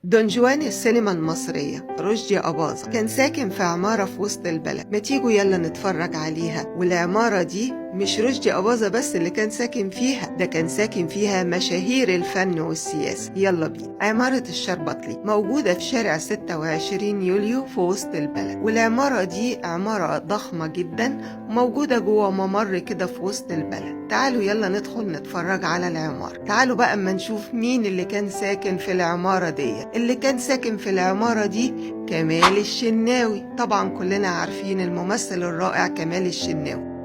دون جوان السينما المصرية رشدي أباظة كان ساكن في عمارة في وسط البلد. ما تيجوا يلا نتفرج عليها. والعمارة دي مش رشدي أباظة بس اللي كان ساكن فيها، ده كان ساكن فيها مشاهير الفن والسياسة. يلا بينا. عمارة الشربتلي موجودة في شارع 26 يوليو في وسط البلد، والعمارة دي عمارة ضخمة جدا موجودة جوه ممر كده في وسط البلد. تعالوا يلا ندخل نتفرج على العمارة. تعالوا بقى اما نشوف مين اللي كان ساكن في العمارة دي. اللي كان ساكن في العمارة دي كمال الشناوي. طبعا كلنا عارفين الممثل الرائع كمال الشناوي.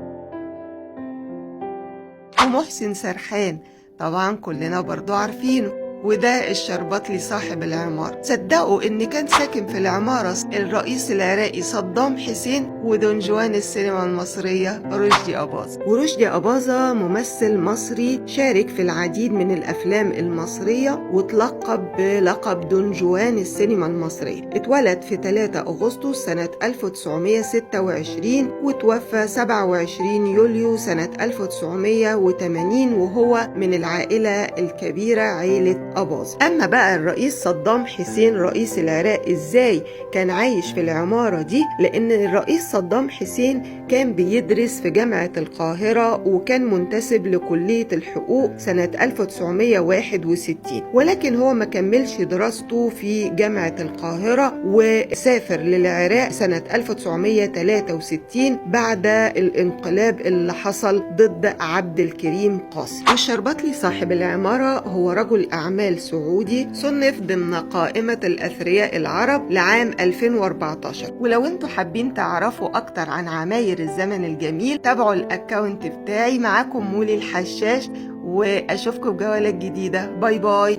ومحسن سرحان طبعا كلنا برضو عارفينه. وده الشربتلي صاحب العمارة. صدقوا ان كان ساكن في العمارة الرئيس العراقي صدام حسين ودون جوان السينما المصرية رشدي أباظة. ورشدي أباظة ممثل مصري شارك في العديد من الأفلام المصرية وتلقب بلقب دون جوان السينما المصرية. اتولد في 3 أغسطس سنة 1926 وتوفى 27 يوليو سنة 1980، وهو من العائلة الكبيرة عائلة أباظة. أما بقى الرئيس صدام حسين رئيس العراق إزاي كان عايش في العمارة دي؟ لأن الرئيس صدام حسين كان بيدرس في جامعة القاهرة وكان منتسب لكلية الحقوق سنة 1961، ولكن هو ما كملش دراسته في جامعة القاهرة وسافر للعراق سنة 1963 بعد الانقلاب اللي حصل ضد عبد الكريم قاسم. والشربتلي صاحب العمارة هو رجل أعمال سعودي صنف ضمن قائمة الأثرياء العرب لعام 2014. ولو انتوا حابين تعرفوا أكتر عن عماير الزمن الجميل تابعوا ال account بتاعي. معاكم مولي الحشاش، وأشوفكم بجولات جديدة. bye bye.